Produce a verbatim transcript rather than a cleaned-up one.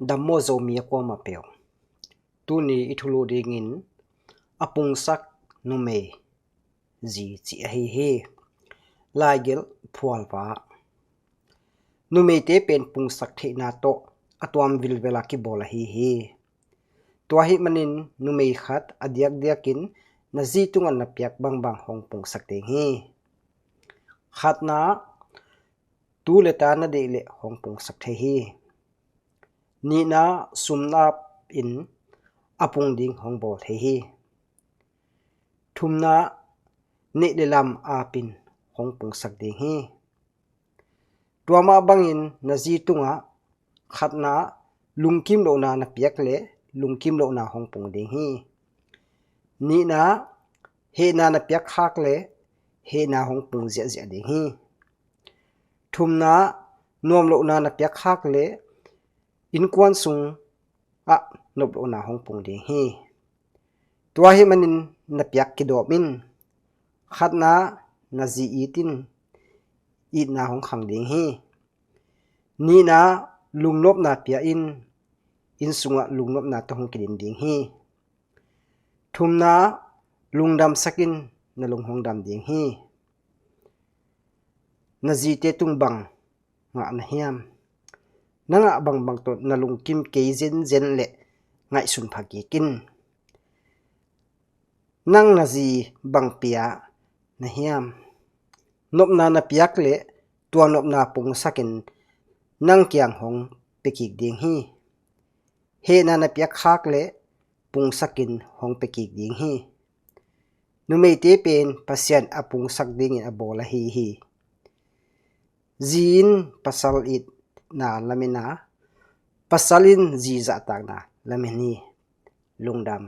Dam maw Zomi a kuamah peuh. Tuni i thulu dingin a pungsak numei zi cih ahi hi. Laigelh phualva. Numeite pen pungsak theihna tawh a tuam vilvel a kibawl ahi hi. Tua ahih manin numei khat a diakdiakin na zi tungah na piak bangbang hong pungsak ding hi. Khatna, tu le ta na deih leh hong pungsak thei hi. Nihna, sum na ap in a pung ding hong bawl thei hi. Thumna, neih le lam ap in hong pungsak ding hi. Tua mah bangin na zi tungah khatna, lungkim lohna na piak leh lungkim lohna hong pung ding hi. Nihna, hehna na piak khak leh hehna hong pung ziahziah ding hi. Thumna, nuam lohna na piak khak leh innkuan sungah nop lohna hong pung ding hi. Tua ahih manin na piak kidawm in. Khatna, na zi it in, itna hong khang ding hi. Nihna, lungnopna pia in, inn sungah lungnopna tawh hong kidim ding hi. Thumna, lungdamsak in, na lung hong dam ding hi. Na zite tung bang ngah na hiam? Na ngah bangbang tawh na lungkim kei zenzen leh ngaihsun pha kik in. Nang na zi bang pia na hiam? Nopna na piak leh tua nopna pungsakin nang kiang hong pia kik ding hi. Hehna na piak khak leh pungsakin hong pia kik ding hi. Numeite pen Pasian a pungsak dingin a bawl ahi hi. Zi in pasal itna lamen a, pasal in zi zahtakna lamen hi. Lungdam.